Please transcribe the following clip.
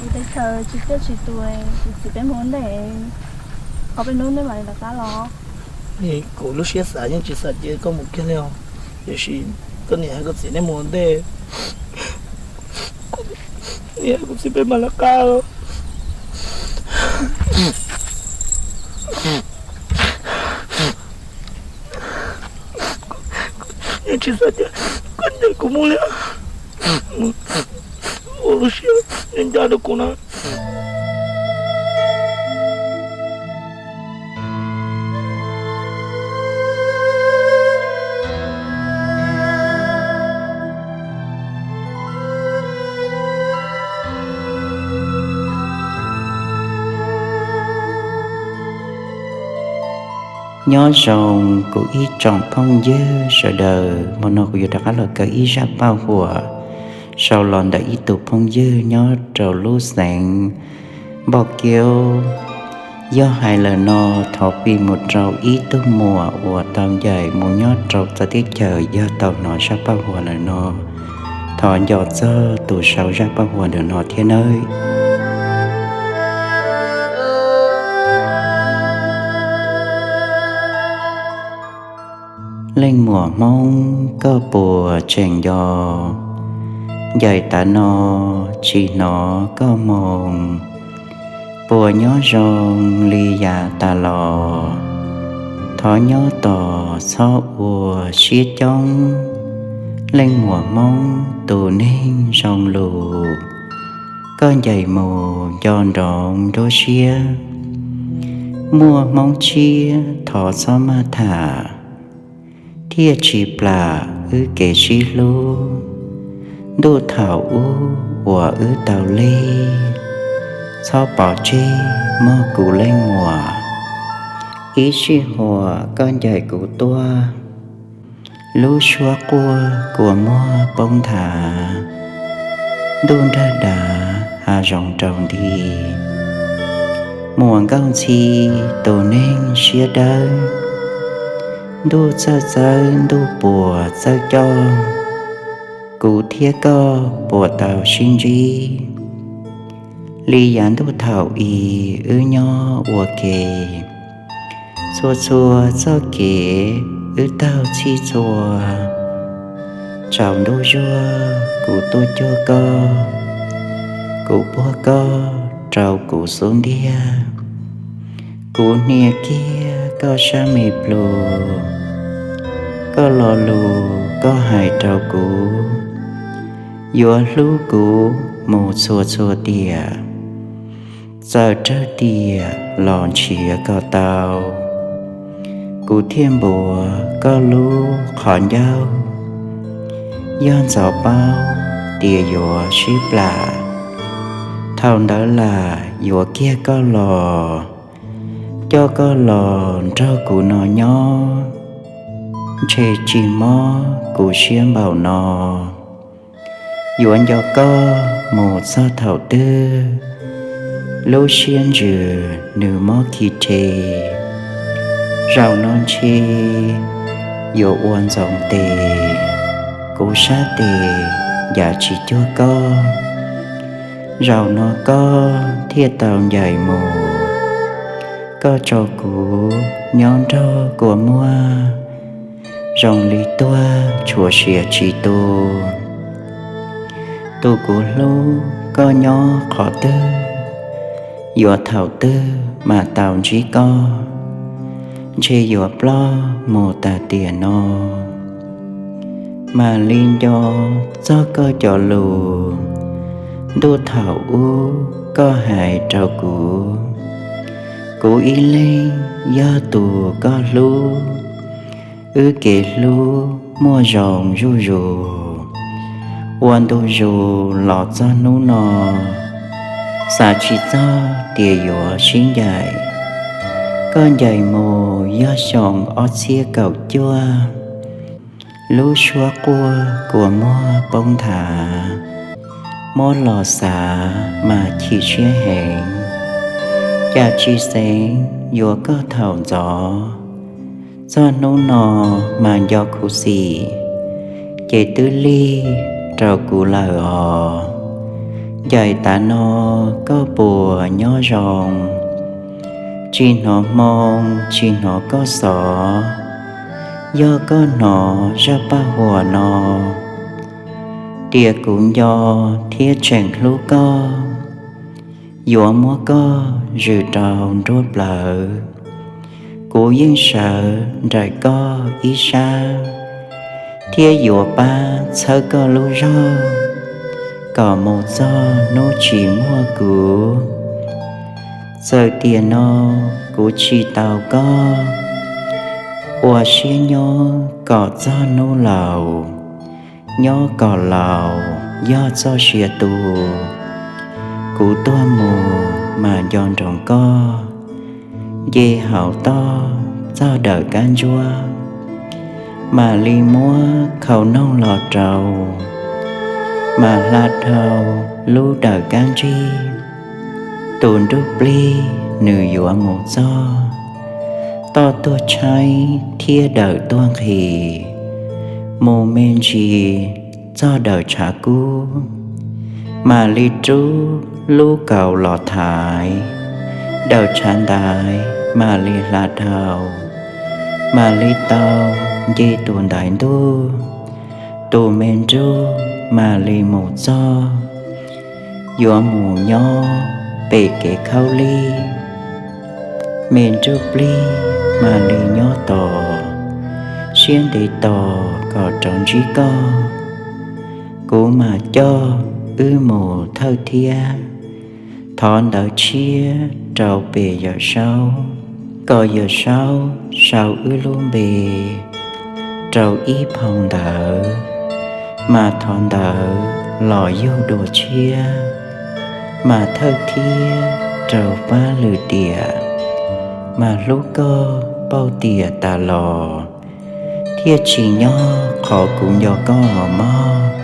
Teb chaws tsis tiaj tsis tus, kuv txiv peb mus ua ntej, qhov peb hnub nej mam li rov qab los. Kuv lub siab xav yeej tsis xav cia koj mus kiag li os, tiam sis koj niam hais koj txiv nej mus ua ntej, niam kuv txiv peb mam rov qab los. Yeej tsis xav cia koj ncaim kuv mus li, ua lub siab ncaj rau kuv na. Nyob zoo kuv ib tsoom phooj ywg sawv daws, hmo no kuv yuav rov qab los kawm ib zaj paj huam sau los ntawm ib tug phooj ywg nyob rau lub xeev Npauj Kiaub. Yog hais lawm no, thov piv mus rau ib tug muam uas tau ncaim mus nyob rau txawv teb chaws yog tau hnov zaj paj huam lawm no, thov nco txog tus sau zaj paj huam ntawm no thiab nawb. Leej muam Hmoob koj puas tseem nco, ncaim tav no tsis hnov koj moo, puas nyob zoo li yav tas los? Thov nyob tos txhob ua siab coob, leej muam Hmoob tus neeg zoo lus, koj ncaim mus nco nroov nruab siab, muaj Hmoob tshiab thov txhob maj tham, thiaj tsis plam wb kev sib hlub. Ntuj thaum ub uas wb tau lig, txhob pov tseg mog kuv leej muam. Ib sij huam koj ncaim kuv tuaj, lub suab quaj kua muag poob nthav, ntuj nrag dav hav zoov rau nti. Muam Nkauj Ntxhi tus neeg siab dawb, ntuj txawj txawb ntuj puas txawj coj, kuv thiab koj puas tau sib ntsib. Li yav ntuj thaum i wb nyob ua ke, txhua txhua txoj kev wb taug txhij txhua. Tsaus ntuj zuag kuv tuaj cuag koj, kuv puag koj rau kuv xub ntiag. Kuv hnia kiag koj sab me plhu, koj lo lus koj hais rau kuv, yuav hlub kuv mus txhua txhua tiam. Txawm rawg tiam los nrhiav kom tau, kuv thiaj npuav koj lub qhov ncauj. Yog ntxov paub tias yuav sib plam, thaum ntawd lam yuav kiag koj los, coj koj los nrog kuv no nyob, ntshe tsis mob kuv siab npaum no. Yuav nco koj mus txog thaum twg, lub siab ntsws nws mob khi rhe. Zaum no ntshe yuav ua ntxoov tes, kuv sab tes ncav tsis cuag koj. Zaum no koj thiaj tau ncaim mus, koj tso kuv nyob nrog kua muag, zoo li tuag tshuav siav tsis tu. Tus kuv hlub koj nyob qhov twg, yuav thaum twg mam tau ntsib koj, ntshe yuav ploj mus tas tiam no. Mam li nco txog koj cov lus, ntuj thaum ub koj hais rau kuv, kuv ib leeg yog tus koj hlub. Wb kev hlub muaj zoo zuj zus, ua ntu zus los txog hnub no, xav tsis txog tias yuav sib ncaim. Koj ncaim mus yog xyoo ob txhiab kaum cuaj, lub suab quaj kua muag poob nthav, muab los xav mas chim siab heev. Cas tsis xeev yuav koj thaum ntxov, txog hnub no mas nco khuv xim, ces twb lig rau kuv lawm os. Ncaim tav no koj puas nyob zoo? Tsis hnov hmoo tsis hnov koj xov, yog koj hnov zaj paj huam no, tias kuv nco thiab tseem hlub koj, yuav muab koj zwm rau nruab plawv. Kuv yeej sawv nraim koj ib sab, thiab yuav pab txhawb koj lub zog, kom mus txog hnub tsis muaj kuv. Txawm tiam no kuv tsis tau koj, ua siab nyob kom txog hnub laus. Nyob kom laus yog txoj sia tu, kuv tuag mus mas nco nroos koj. Nce hauv toj txog dawm kab ntsuab, mam li muab khau noog los rau, mam hla dhau lub dawm kab ntsig. Tus nruj plig nws yuav mus txog, toj tuag tshaib thiab dawm tuag nqhis, mus me ntsis txog dawm tshav kub, mam li rub lub kaus los thaiv, dawm tshav ntaiv mam li hla dhau, mam li tau nce tus ntaiv ntuj, tus me nruj mam li mus txog. Yuav mus nyob pem kev khaub lig, me nruj plig mam li nyob tos, siab ntev tos kom rov ntsib koj. Kuv mam coj wb mus thawj thiab, thov ntawv tshiab rau pem Yawm Saub, kom Yawm Saub sau wb lub npe rau ib phau ntawv, mas thov ntawv los yug dua tshiab, mas thawj thiab rau pab lwm tiam, mas hlub koj pauj tiam tas los, thiaj tsis nyob qhov kuv nco koj mog.